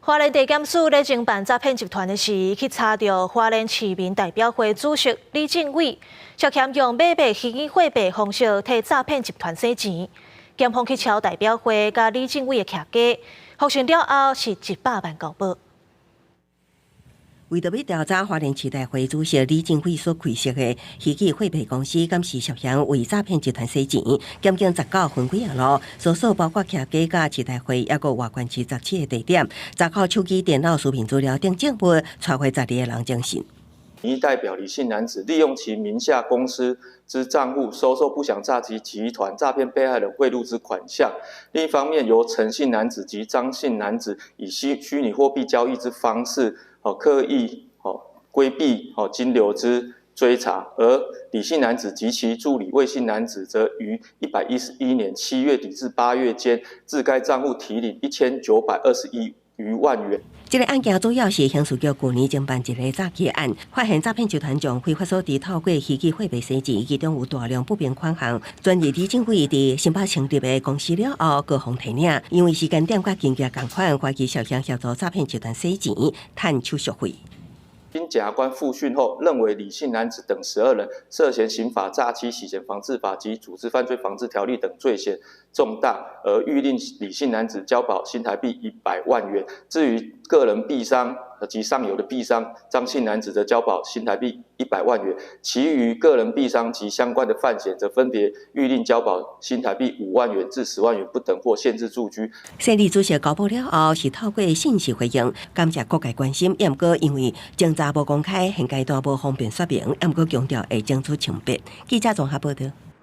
花蓮地檢署咧偵辦詐騙集團的時，去查著花蓮市民代表會主席李政偉涉嫌用買賣虛擬貨幣方式替詐騙集團洗錢。檢方去抄代表會佮李政偉的徛家，復訊了後是100萬交保。為著欲調查花蓮市代會主席李政偉所開設的虛擬貨幣公司，敢是涉嫌為詐騙集團洗錢？檢警19分幾仔路，搜索包括徛家佮市代會，抑閣外縣市17個地點，查扣手機、電腦、視頻資料等證物，帶回12個人偵訊。民意代表李姓男子利用其名下公司之賬戶收受不詳詐欺集團詐騙被害人賄賂之款項。另一方面，由陳姓男子及張姓男子以虛擬貨幣交易之方式，刻意規避金流之追查，而李姓男子及其助理魏姓男子則於111年7月底至8月間，自該賬戶提領1921餘萬元。這个案件主要是刑事局舊年偵辦一个詐欺案，發現詐騙集團將非法所得透過虛擬貨幣洗錢，其中有大量不明款項轉入李政偉佇新北成立的公司了後，閣予提領。因為時間點佮金額仝款，懷疑涉嫌協助詐騙集團洗錢、趁手續費。經檢察官複訊後，認為李姓男子等12人涉嫌刑法詐欺、洗錢防治法及組織犯罪防治條例等罪嫌重大，而諭令李姓男子交保新台幣100萬元。至於個人幣商及上游的幣商張姓男子，則交保新台幣100萬元。其餘個人幣商及相關的犯嫌，則分別諭令交保新台幣5萬元至10萬元不等，或限制住居。謝李主席交保了後，是透過信息回應，感謝各界關心。毋過因為偵查無公開，現階段無方便說明。毋過強調會爭取清白。記者綜合報道。